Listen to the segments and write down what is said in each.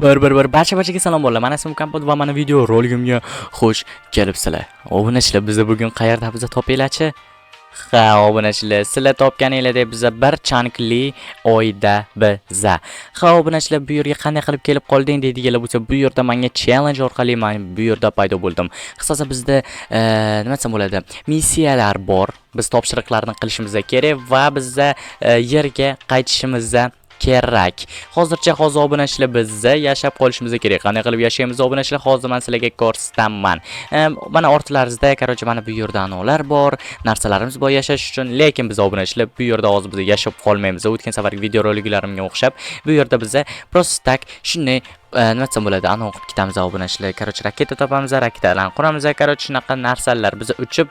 Bir bir bir barcha barchaga salom bolalar. Mana ismim Kampot va mana video roligimga xush kelibsizlar. Obunachilar, bizni bugun qayerda bizni topinglarchi? Ha, obunachilar, sizlar topganinglardek biza bir chankli oyda biza. Ha, obunachilar, bu yerga qanday qilib kelib qolding deydiganlar bo'lsa, bu yerda menga challenge orqali men bu yerda paydo bo'ldim. Qisqasi bizda nima desam bo'ladi? Missiyalar bor. Biz topshiriqlarni qilishimiz kerak va biza yerga qaytishimiz kerak. Hozircha hozir, obunachilar, bizza yashab qolishimiz kerak. Qanday qilib yashaymiz, obunachilar? Hozir men sizlarga ko'rsataman. Mana ortlaringizda, короче, mana bu yerda anolar bor, narsalarimiz bor yashash uchun, lekin biz, obunachilar, bu yerda hozir biz yashab qolmaymiz. O'tgan safargi videoroliklarimga o'xshab, bu yerda biza просто так shunday nima desam bo'ladi, anov qilib ketamiz, obunachilar. Короче, raketa topamiz, raketalarni quramiz, короче, shunaqa narsalar. Biz uchib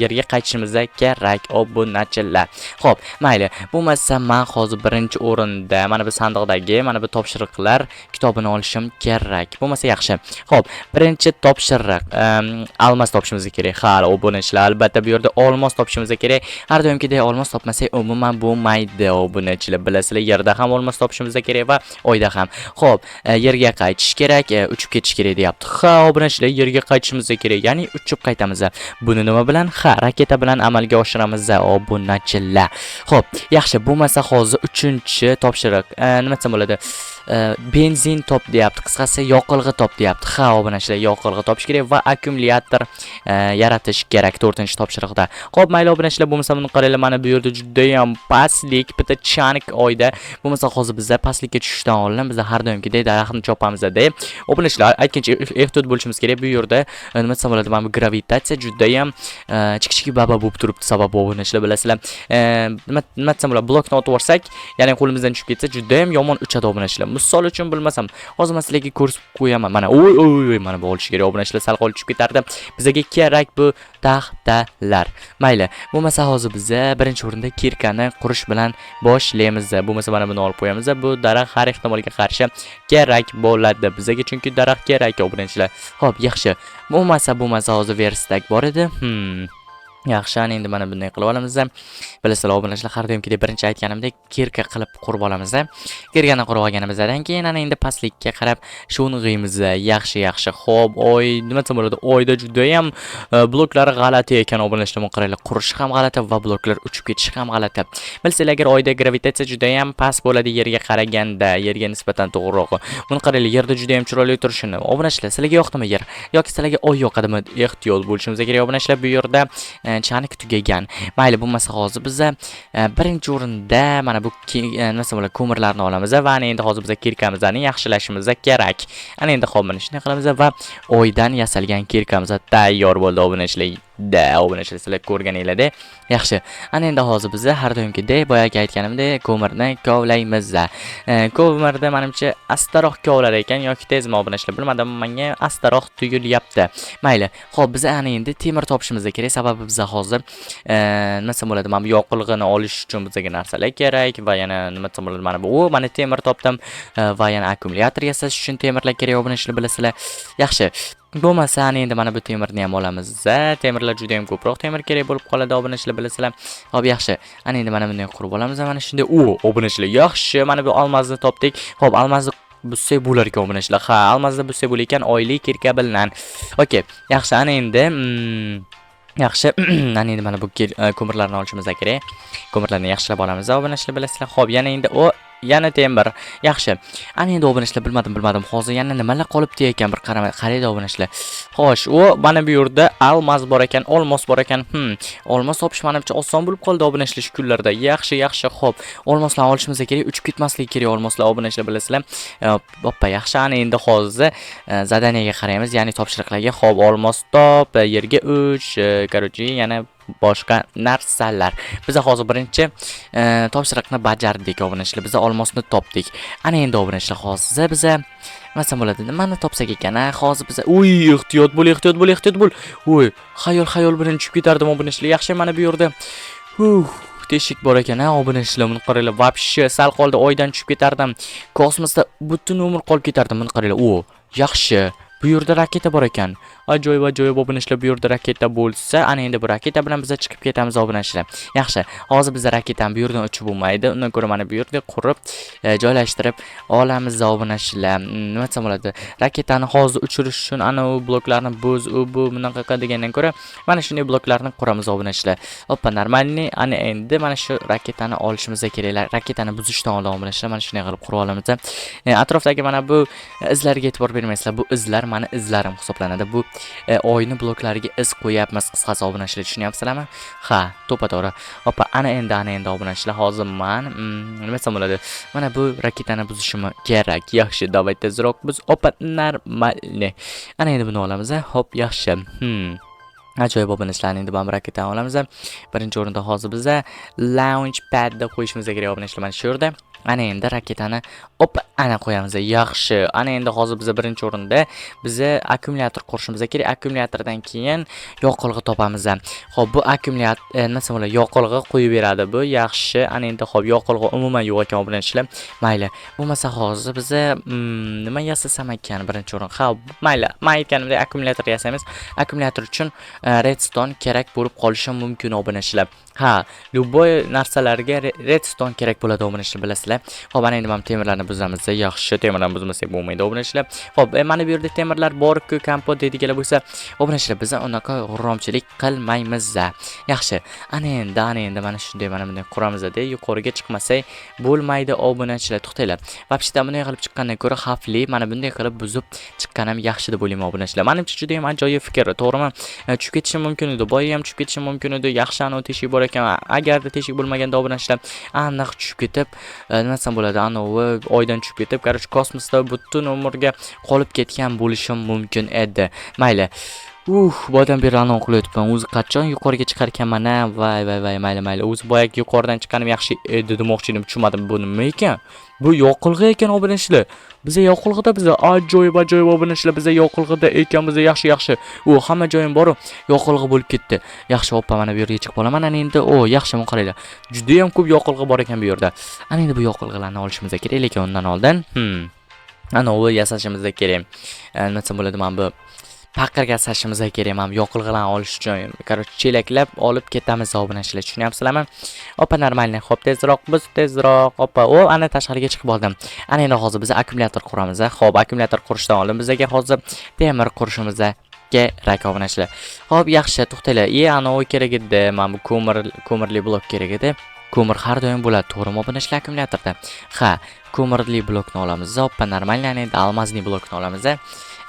yerga qaytishimiz kerak, obunachilar. Xo'p, mayli. Bo'lmasa men hozir birinchi o'rinda mana bu sandiqdagi mana bu topshiriqlar kitobini olishim kerak. Bo'lmasa yaxshi. Xo'p, birinchi topshiriq olmos topishimiz kerak. Ha, obunachilar, albatta bu yerda olmos topishimiz kerak. Har doimgidek olmos topmasak umuman bo'lmaydi, obunachilar. Bilasizlar, yerda ham olmos topishimiz kerak va oyda ham. Xo'p, yerga qaytish kerak, uchib ketish kerak deyapti. Ha, obunachilar, yerga qaytishimiz kerak, ya'ni uchib qaytamiz. Buni nima bilan? Ha, raketa bilan amalga oshiramiz, obunachilar. Xo'p, yaxshi, bo'lmasa hozir uchinchi topshiriq. Nima desam bo'ladi? Benzin top deyapti. Qisqasi yoqilg'i top deyapti. Ha, obunachilar, yoqilg'i topish kerak va akkumulyator yaratish kerak to'rtinchi topshiriqda. Xo'p, mayli, obunachilar, bo'lmasa buni qaranglar, mana bu yerda juda ham pastlik, bitta chunk oyda. Bo'lmasa hozir bizda pastlikka tushishdan oldin biz har doimgidek daraxtni chopamiz deb. Obunachilar, aytgancha ehtiyot bo'lishimiz kerak. Bu yerda nima desam bo'ladi, mana bu gravitatsiya juda ham chik-chiki baba bo'lib turibdi, sababi, obunachilar, bilasizlar. Nima desam bo'ladi, blokni otib yuborsak, ya'ni qo'limizdan tushib ketsa, juda ham yomon uchadi, obunachilar. Misol uchun, bilmasam, hozir man sizlarga ko'rsatib qo'yaman. Mana, oy oy oy, mana bu olish kerak, obunachilar, sal qolib tushib ketardi. Bizga kerak bu taxtalar. Mayli, bo'lmasa hozir biza birinchi o'rinda кирка ni qurish bilan boshlaymiz. Bo'lmasa mana buni olib qo'yamiz. Bu daraxt har ehtimolga qarshi kerak bo'ladi bizga, chunki daraxt kerak, obunachilar. Xo'p, yaxshi. Bo'lmasa hozir верстак bor edi. Yaxshi, ana endi mana bunday qilib olamiz. Bilasizlar, obunachilar, har doimgidek birinchi aytganimdek, кирка qilib qurib olamiz. Кирка ni qurib olganimizdan keyin ana endi pastlikka qarab sho'ng'iymiz. Yaxshi, yaxshi. Xo'p, oy, nima desam bo'ladi? Oyda juda ham bloklar g'alati ekan, obunachilar. Buni qaranglar, qurishi ham g'alati va bloklar uchib ketishi ham g'alati. Bilsanglar, agar oyda gravitatsiya juda ham past bo'ladi yerga qaraganda, yerga nisbatan to'g'rirog'i. Buni qaranglar, yerda juda ham chiroyli turishini. Obunachilar, sizlarga yoqdimi yer yoki sizlarga oy yoqadimi? Ehtiyot bo'lishimiz kerak, obunachilar. Bu yerda chunk tugagan. Mayli, bo'lmasa hozir biza birinchi o'rinda mana bu nima desam bo'ladi, ko'mirlarni olamiz va ana endi hozir biza кирка mizni yaxshilashimiz kerak. Ana endi hop, mana shunday qilamiz va oydan yasalgan кирка miz tayyor bo'ldi, obunachilar. Da, obunachilar, sizlar ko'rganinglardek. Yaxshi. Ana endi hozir biza har doimgidek, boyagi aytganimdek, ko'mirni kovlaymiz. Ko'mirda manimcha astaroq kovlar ekan yoki tezmi, obunachilar, bilmadim, menga astaroq tuyulyapti. Mayli. Xo'p, biz ana endi temir topishimiz kerak, sababi biza hozir nima desam bo'ladi, mana bu yoqilg'ini olish uchun bizga narsalar kerak va yana nima desam bo'ladi, mana bu, o, mana temir topdim va yana akkumulyator yasash uchun temirlar kerak, obunachilar, bilasizlar. Yaxshi. Bo'lmasa ana endi mana bu temirni ham olamiz. Temirlar juda ham ko'proq temir kerak bo'lib qoladi, obunachilar, bilasizlar. Xo'p, yaxshi. Ana endi mana bunday qurib olamiz, mana shunday. O, obunachilar, yaxshi. Mana bu алмаз ni topdik. Xo'p, алмаз ni buzsak bo'lar ekan, obunachilar. Ha, алмаз ni buzsak bo'lar ekan oylik кирка bilan. Okey, yaxshi. Ana endi yaxshi. Ana endi mana bu ko'mirlarni olishimiz kerak. Ko'mirlarni yaxshilab olamiz, obunachilar, bilasizlar. Xo'p, yana endi o yana temir. Yaxshi. Ana endi, obunachilar, bilmadim, bilmadim. Hozir yana nimalar qolibdi ekan, bir qarama, qaraydi, obunachilar. Xo'sh, u mana bu yerda алмаз bor ekan, olmos bor ekan. Olmos topish manimcha oson bo'lib qoldi, obunachilar, shu kunlarda. Yaxshi, yaxshi. Xo'p, olmoslarni olishimiz kerak, uchib ketmasligi kerak olmoslar, obunachilar, bilasizlar. Oppa, yaxshi. Ana endi hozir задание ga qaraymiz, ya'ni topshiriqlarga. Xo'p, olmos top, yerga uch, короче, yana boshqa narsalar. Biz hozir birinchi topshiriqni bajardik, obunachilar. Biz olmosni topdik. Ana endi, obunachilar, hozir biza nima desam bo'ladi? Nimani topsak ekan? A, hozir biza, uy, ehtiyot bo'l, ehtiyot bo'l, ehtiyot bo'l. Uy, xayol xayol bilan tushib ketardim, obunachilar. Yaxshi, mana bu yerda huh, teshik bor ekan, ha, obunachilar, buni qaranglar. Вообще sal qoldi, oydan tushib ketardim. Kosmosda butun umr qolib ketardim. Buni qaranglar. O, yaxshi. Bu Bu yerda raketa bor ekan. Ajoyib, ajoyib, obunachilar, bu yerda raketa bo'lsa, ana endi bu raketa bilan biz chiqib ketamiz, obunachilar. Yaxshi, hozir biz raketani bu yerdan uchib bo'lmaydi. Undan ko'ra mana bu yerda qurib, joylashtirib olamiz, obunachilar. Nima desam bo'ladi? Raketani hozir uchirish uchun ana u bloklarni buz, u bu bunaqa qil degandan ko'ra mana shunday bloklarni quramiz, obunachilar. Oppa, нормальный. Ana endi mana shu raketani olishimiz kerak. Raketani buzishdan oldin, obunachilar, mana shunday qilib qurib olamiz. Atrofdagi mana bu izlarga e'tibor bermaysizlar. Bu izlar mani izlarim hisoblanadi. Bu oyni bloklariga iz qo'yapmiz, qisqasi, obunachilar, tushunyapsizlarmi? Ha, to'ppa-to'g'ri. Oppa, ana endi, obunachilar, hozir man nima desam bo'ladi? Mana bu raketani buzishim kerak. Yaxshi, давай tezroq biz. Oppa, нормальный. Ana endi buni olamiz. Hop, yaxshi. Ajoyib, obunachilar, endi mana bu raketani olamiz. Birinchi o'rinda hozir biza launch padda qo'yishimiz kerak, obunachilar, mana shu yerda. Ana endi raketani, op, ana qo'yamiz. Yaxshi. Ana endi hozir biza birinchi o'rinda biza akkumulyator qurishimiz kerak. Akkumulyatordan keyin yoqilg'i topamiz. Xo'p, bu akkumulyator, nima desam bo'ladi? Yoqilg'i qo'yib beradi bu. Yaxshi. Ana endi, xo'p, yoqilg'i umuman yo'q ekan, obunachilar. Mayli. Bo'lmasa hozir biza nima yasasam ekan birinchi o'rin? Ha, mayli. Men aytganimdek akkumulyator yasaymiz. Akkumulyator uchun redstone kerak bo'lib qolishi mumkin, obunachilar. Ha, любой narsalarga redstone kerak bo'ladi, obunachilar, bilasizlar. Xo'p, ana endi mana temirlarni buzamiz. Yaxshi, temirlarni buzmasak bo'lmaydi, obunachilar. Xo'p, mana bu yerda temirlar bor-ku, kompot deydiganlar bo'lsa, obunachilar, biz unaqa g'urromchilik qilmaymiz. Yaxshi. Ana endi mana shunday, mana bunday quramiz-da, yuqoriga chiqmasak bo'lmaydi, obunachilar. To'xtanglar. Вообще bunday qilib chiqqandan ko'ra xavfli, mana bunday qilib buzib chiqqanim yaxshi deb o'ylayman, obunachilar. Menimcha, juda ham ajoyib fikr, to'g'rimi? Tushib ketishim mumkin edi, boya ham tushib ketishim mumkin edi. Yaxshi, anavi teshik bor ekan. Agarda teshik bo'lmaganda, obunachilar, aniq tushib ketib, nima desam bo'ladi, anavi oydan tushib ketib, короче, kosmosda butun umrga qolib ketgan bo'lishim mumkin edi. Mayli. Boyadan beri anavi qilyapman. O'zi qachon yuqoriga chiqar ekanman, a? Voy, voy, voy, mayli, mayli. O'zi boyagi yuqoridan chiqqanim yaxshi edi demoqchi edim, tushunmadim. Bu nima ekan? Bu yoqilg'i ekan, obunachilar. Biza yoqilg'ida, biza ajoyib, ajoyib, obunachilar, biza yoqilg'ida ekanmiz. Yaxshi, yaxshi. U hamma joyim boru yoqilg'i bo'lib ketdi. Yaxshi, oppa, mana bu yerga chiqib olaman. Ana endi, o, yaxshi, buni qaranglar. Juda ham ko'p yoqilg'i bor ekan bu yerda. Ana endi bu yoqilg'ilarni olishimiz kerak, lekin undan oldin, anavi yasashimiz kerak. Nima desam bo'ladi, mana bu paqirga yasashimiz kerak, mana bu yoqilg'ilarni olish uchun. Короче, chelaklab olib ketamiz, obunachilar, tushunyapsizlarmi? Oppa, нормальный. Xo'p, tezroq biz, tezroq. Oppa, o, ana tashqariga chiqib oldim. Ana endi hozir biz akkumulyator quramiz. Xo'p, akkumulyator qurishdan oldin bizga hozir temir qurishimiz kerak, obunachilar. Xo'p, yaxshi, to'xtanglar. Anavi kerak edi. Mana bu ko'mir, ko'mirli blok kerak edi. Ko'mir har doim bo'ladi, to'g'rimi, obunachilar, akkumulyatorda? Ha, ko'mirli blokni olamiz. Oppa, нормальный. Ana endi алмазный blokni olamiz.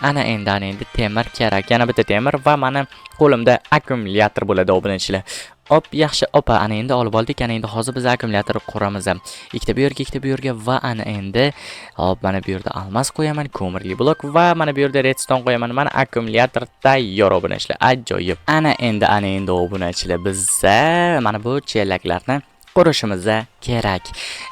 Ana endi temir kerak. Yana bitta temir va mana qo'limda akkumulyator bo'ladi, obunachilar. Op, yaxshi, opa, ana endi olib oldik. Ana endi hozir biz akkumulyator quramiz. Ikkita bu yerga, ikkita bu yerga va ana endi, hop, mana bu yerda алмаз qo'yaman, ko'mirli blok va mana bu yerda redstone qo'yaman. Mana akkumulyator tayyor, obunachilar. Ajoyib. Ana endi, obunachilar, bizza mana bu chelaklarni qurishimiz kerak.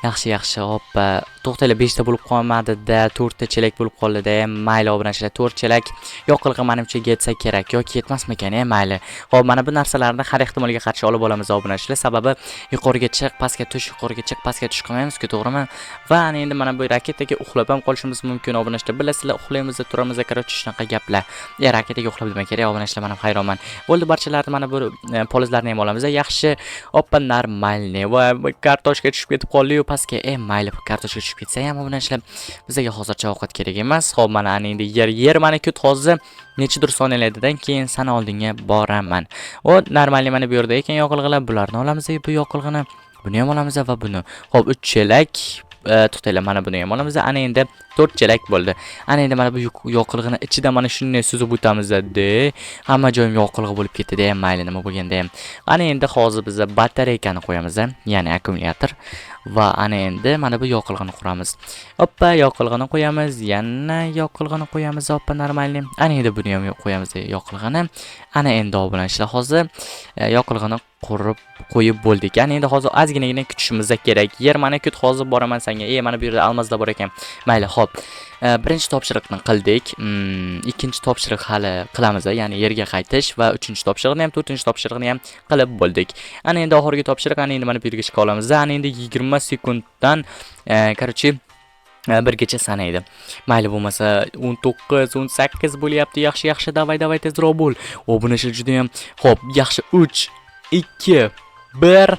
Yaxshi, yaxshi, oppa. To'xtanglar, 5 ta bo'lib qolmadi-da, 4 ta chelak bo'lib qoldi-da. Mayli, obunachilar, 4 chelak yoqilg'i manimcha yetsa kerak yoki yetmasmikan, mayli. Xo'p, mana bu narsalarni har ehtimolga qarshi olib olamiz, obunachilar. Sababi yuqoriga chiq, pastga tush, yuqoriga chiq, pastga tush qilmaymiz-ku, to'g'rimi? Va ana endi mana bu raketaga uxlab ham qolishimiz mumkin, obunachilar. Bilasizlar, uxlaymiz, turamiz, короче, shunaqa gaplar. Raketaga uxlab nima kerak, obunachilar, men ham hayronman. Bo'ldi, barchalarni mana bu polizlarni ham olamiz. Yaxshi, oppa, нормальный. Va kartoshka tushib ketib qoldi-yu pastga. Mayli, kartoshka tushib ketsa ham, obunachilar, bizga hozircha ovqat kerak emas. Xo'p, mana ana endi yer mana kut, hozir nechadir soniyalardan keyin sani oldinga boraman. O, нормальный, mana bu yerda ekan yoqilg'ilar. Bularni olamiz, bu yoqilg'ini. Buni ham olamiz va buni. Xo'p, 3 chelak, to'xtanglar, mana buni ham olamiz. Ana endi 4 chelak bo'ldi. Ana endi mana bu yoqilg'ini ichida mana shunday suzib o'tamiz-da. Hamma joyim yoqilg'i bo'lib ketdi-da, mayli, nima bo'lganda ham. Ana endi hozir biz batareykani qo'yamiz, ya'ni akkumulyator va ana endi mana bu yoqilg'ini quramiz. Oppa, yoqilg'ini qo'yamiz, yana yoqilg'ini qo'yamiz, oppa, нормальный. Ana endi buni ham qo'yamiz, yoqilg'ini. Ana endi, obunachilar, hozir yoqilg'ini qurib qo'yib bo'ldik. Ana endi hozir ozginagina kutishimiz kerak. Yer mana kut, hozir boraman senga. Mana bu yerda алмаз lar bor ekan. Mayli, xo'p. Birinchi topshiriqni qildik. Ikkinchi topshiriq hali qilamiz, ya'ni yerga qaytish va uchinchi topshiriqni ham, to'rtinchi topshiriqni ham qilib bo'ldik. Ana endi oxirgi topshiriq, ana endi mana bu yerga chiqa olamiz. Ana endi 20 sekunddan, короче, Birgacha sanaydi. Mayli, bo'lmasa 19, 18 bo'lyapti. Yaxshi, yaxshi, давай, давай, tezroq bo'l. Obunachilar, juda ham. Xo'p, yaxshi, 3, 2, 1.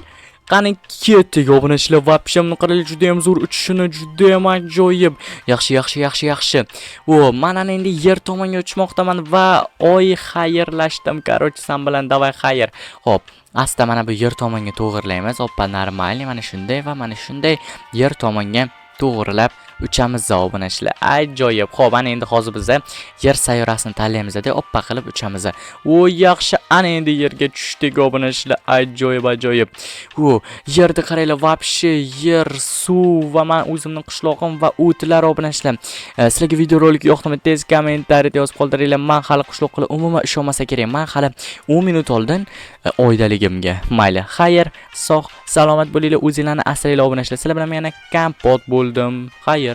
Qani, ketdik, obunachilar. Вообще, buni qaranglar, juda ham zo'r uchishini, juda ham ajoyib. Yaxshi, yaxshi, yaxshi, yaxshi. O, mana endi yer tomonga uchmoqdaman va oy, xayrlashdim. Короче, san bilan давай, xayr. Xo'p, asta mana bu yer tomonga to'g'irlaymiz. Oppa, нормальный, mana shunday va mana shunday yer tomonga to'g'rilab uchamiz, obunachilar. Ajoyib. Xo'p, ana endi hozir biza yer sayyorasini tanlaymiz-da, oppa qilib uchamiz. O, yaxshi, ana endi yerga tushdik, obunachilar. Ajoyib, ajoyib. O, yerda qaranglar, вообще yer, suv va men o'zimning qishlog'im va o'tlar, obunachilar. Sizlarga videorolik yoqdimi? Tez kommentariyada yozib qoldiringlar. Men hali qishloqqa umuman ishonmasa kerak. Men hali 10 minut oldin oydaligimga. Mayli, xayr, sog' salomat bo'linglar, o'zinglarni asranglar, obunachilar. Sizlar bilan men yana Kompot bo'ldim. Xayr.